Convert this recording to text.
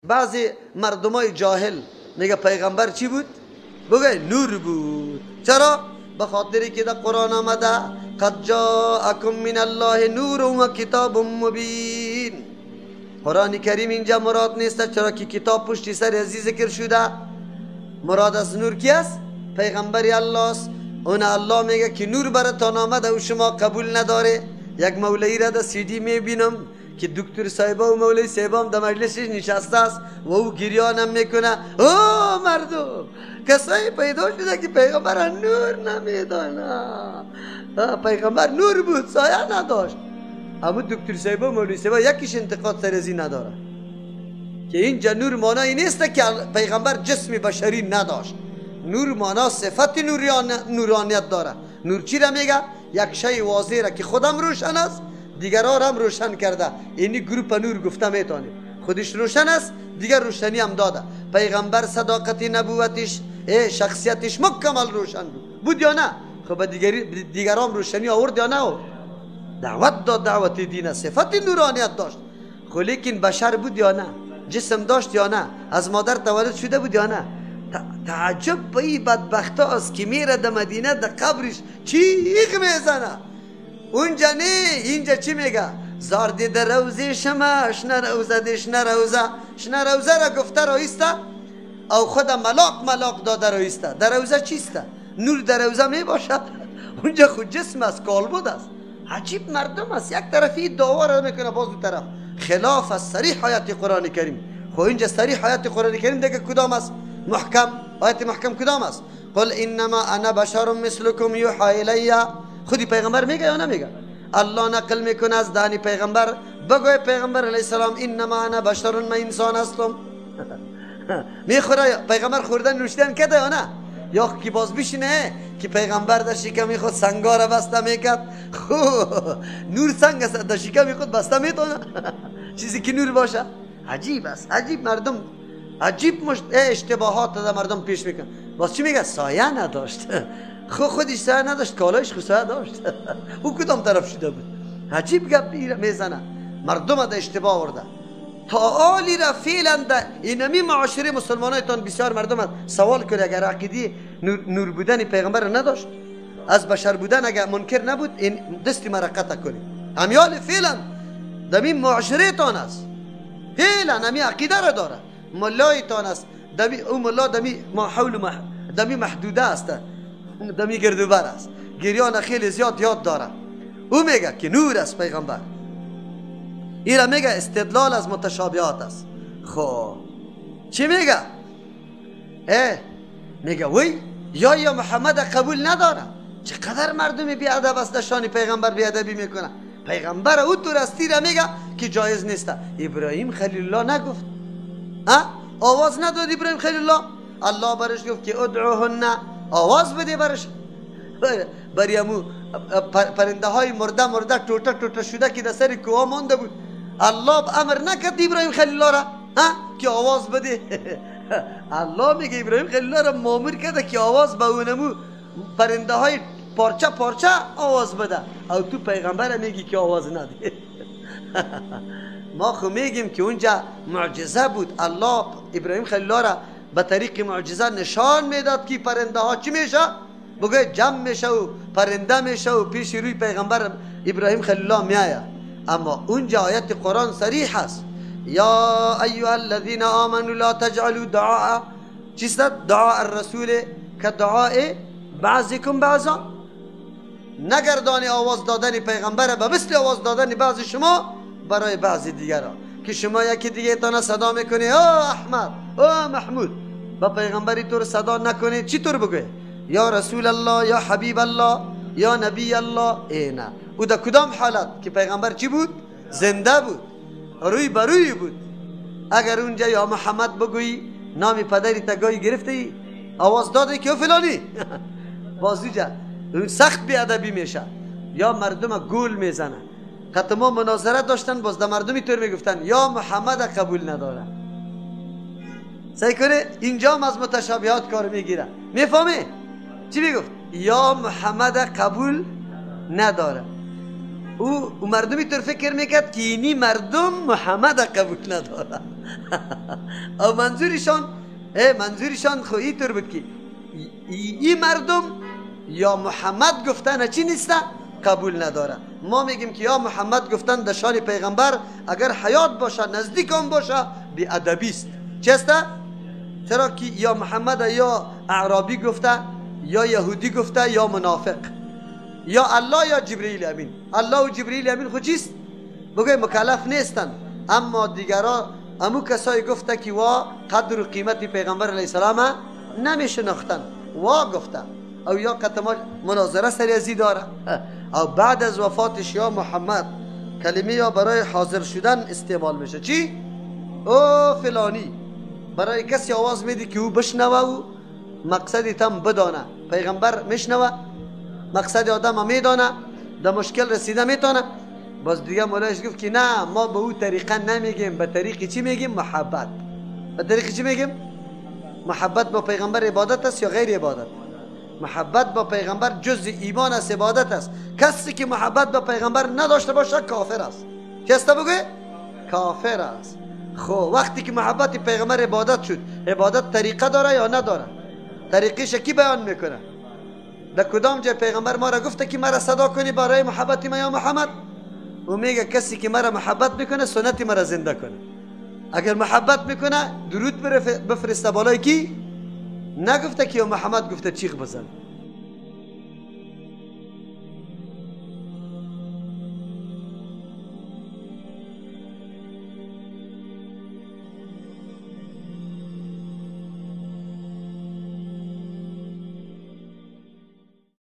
بعضی مردمای جاهل میگه پیغمبر چی بود؟ بگه نور بود. چرا؟ به خاطری که در قرآن آمده قد جاءکم من الله نور و کتاب مبین. قرآن کریم اینجا مراد نیست، چرا که کتاب پشت سر ازی ذکر شده. مراد از نور کی است؟ پیغمبر الله است. اون الله میگه که نور براتان آمده و شما قبول نداره. یک مولوی را در سی دی میبینم که دکتر صاحبا و مولوی صاحبا هم در مجلسش نشسته است و او گریانم میکنه. او مردم کسایی پیدا شده که پیغمبر نور نمیدانه. پیغمبر نور بود، سایه نداشت. اما دکتر صاحبا و مولوی صاحبا یکیش انتقاد سر ازی نداره که اینجا نور معنای نیست که پیغمبر جسم بشری نداشت. نور معنا صفت نورانیت داره. نور چی را میگه؟ یک شی واضح را که خودم روشن است، دیگران هم روشن کرده. اینی گروپ نور گفته میتونیم. خودش روشن است، دیگر روشنی هم داده. پیغمبر صداقت نبوتش، شخصیتش مکمل روشن بود. بود یا نه؟ خب دیگران روشنی آورد یا نه؟ دعوت داد، دعوت دین، صفت نورانیت داشت. خب لیکن بشر بود یا نه؟ جسم داشت یا نه؟ از مادر تولد شده بود یا نه؟ تعجب به این بدبخت است که میره در مدینه در قبرش چیغ میزنه. اونجا نه، اینجا چی میگه؟ زار دیده روزه شما شنه روزه ده شنه روزه شنه روزه را گفته رایسته او خود ملاق ملاق داده رایسته. در روزه چیسته؟ نور در روزه میباشد. اونجا خود جسم است، کالبد است. عجیب مردم است، یک طرفی دعوا را میکنه، باز دو طرف خلاف از صریح آیت قرآن کریم. خب اینجا صریح آیت قرآن کریم دیگه کدام است؟ محکم. آیت محکم کدام است؟ قل انما انا بشر مثلکم یوحى الی. خودی پیغمبر میگه یا نمیگه؟ الله نقل میکنه از دهن پیغمبر، بگوی پیغمبر علیه السلام انما انا بشر، من انسان هستم. میخوره پیغمبر خوردن نوشیدن کرده یا نه؟ یا که باز بشینه که پیغمبر در شکم خود سنگا را بسته میکرد. خو نور سنگ است، در شکم خود بسته میتونه چیزی که نور باشه. عجیب است، عجیب مردم، عجیب اشتباهات در مردم پیش میکنه. باز چی میگه؟ سایه نداشت. خو خودش سایه نداشت، کالایش خو سایه داشت. او کدام طرف شده بود؟ عجیب گپ میزنه، مردم در اشتباه آورده. تا آلی را فعلا در اینمی معاشره مسلمانایتان بسیار مردم سوال کنه اگر عقیده نور بودن پیغمبر نداشت، از بشر بودن اگر منکر نبود، این دستی مرا قطع کنی. همیال فعلا در این معاشره تان است، فعلا همی عقیده را داره. ملایتان است، دمی او ملا دمی ما حول دمی محدوده است، دمی گردوبر است، گریان خیلی زیاد یاد داره. او میگه که نور است پیغمبر. ایرا میگه استدلال از متشابهات است. خب چی میگه؟ میگه وی یا محمد قبول نداره. چقدر مردم بی ادب است، شان پیغمبر بی ادبی میکنه. پیغمبر او تو راستی را میگه که جایز نیست. ابراهیم خلیل الله نگفت، آواز نداد ابراهیم خلیل الله. الله برش گفت که ادعوهن، آواز بده برش. بری امو پرنده های مرده مرده توته توته شده که در سر کوه مانده بود، الله امر نکرد ابراهیم خلیل الله را که آواز بده. الله میگه ابراهیم خلیل الله را مامور کرده که آواز به اونمو پرنده های پارچه پارچه آواز بده، او تو پیغمبر میگی که آواز نده. ما خو میگیم که اونجا معجزه بود. الله ابراهیم خلیل الله را به طریق معجزه نشان میداد که پرنده ها چی میشه؟ بگه جمع میشه و پرنده میشه و پیش روی پیغمبر ابراهیم خلیل الله میآید. اما اونجا آیت قرآن صریح است، یا ایها الذین آمنوا لا تجعلوا دعاء چیست؟ دعاء الرسول که دعاء بعضکم بعضا. نگردان آواز دادن پیغمبر به مثل آواز دادن بعض شما برای بعضی دیگران، که شما یکی دیگه تانه صدا میکنی او احمد او محمود، با پیغمبری طور صدا نکنی. چی طور بگوی؟ یا رسول الله، یا حبیب الله، یا نبی الله. ای نه، او در کدام حالت که پیغمبر چی بود؟ زنده بود، روی بروی بود. اگر اونجا یا محمد بگویی، نام پدری تگاهی گرفته ای، آواز داده که او فلانی، باز اینجا سخت بی ادبی میشه یا مردم گول میزنه. حتی ما مناظره داشتن، باز در مردمی طور میگفتن یا محمد قبول نداره. سعی کنه اینجا هم از متشابهات کار میگیره. میفهمی؟ چی میگفت؟ یا محمد قبول نداره. او مردمی طور فکر میکرد که اینی مردم محمد قبول نداره. او منظورشان خو اینطور بود که این مردم یا محمد گفتن چی نیسته؟ قبول نداره. ما میگیم که یا محمد گفتن در شان پیغمبر اگر حیات باشه، نزدیک هم باشه، بی ادبی است. چسته؟ چرا که یا محمد یا اعرابی گفته، یا یهودی گفته، یا منافق، یا الله یا جبرئیل امین. الله و جبرئیل امین خو چیست؟ بگوی مکلف نیستن. اما دیگرا امو کسایی گفته که وا قدر و قیمت پیغمبر علیه السلام نمیشناختن، وا گفته. او یا قطما مناظره سری ازی داره. او بعد از وفاتش یا محمد کلمه یا برای حاضر شدن استعمال میشه. چی؟ او فلانی، برای کسی آواز میدی که او بشنوه و مقصدی تم بدانه. پیغمبر میشنوه، مقصد آدم میدانه، در مشکل رسیده میتونه. باز دیگه مولایش گفت که نه، ما به او طریقه نمیگیم، به طریق چی میگیم؟ محبت. به طریق چی میگیم؟ محبت با پیغمبر عبادت است یا غیر عبادت؟ محبت با پیغمبر جز ایمان است، عبادت است. کسی که محبت با پیغمبر نداشته باشه کافر است. چی است بگوی؟ کافر است. خب وقتی که محبت پیغمبر عبادت شد، عبادت طریقه داره یا نداره؟ طریقش کی بیان میکنه؟ در کدام جای پیغمبر ما را گفته که مرا صدا کنی برای محبت ما یا محمد؟ و میگه کسی که مرا محبت میکنه سنت مرا زنده کنه. اگر محبت میکنه درود بفرسته بالای کی؟ نگفته که یا محمد، گفته چیغ بزن.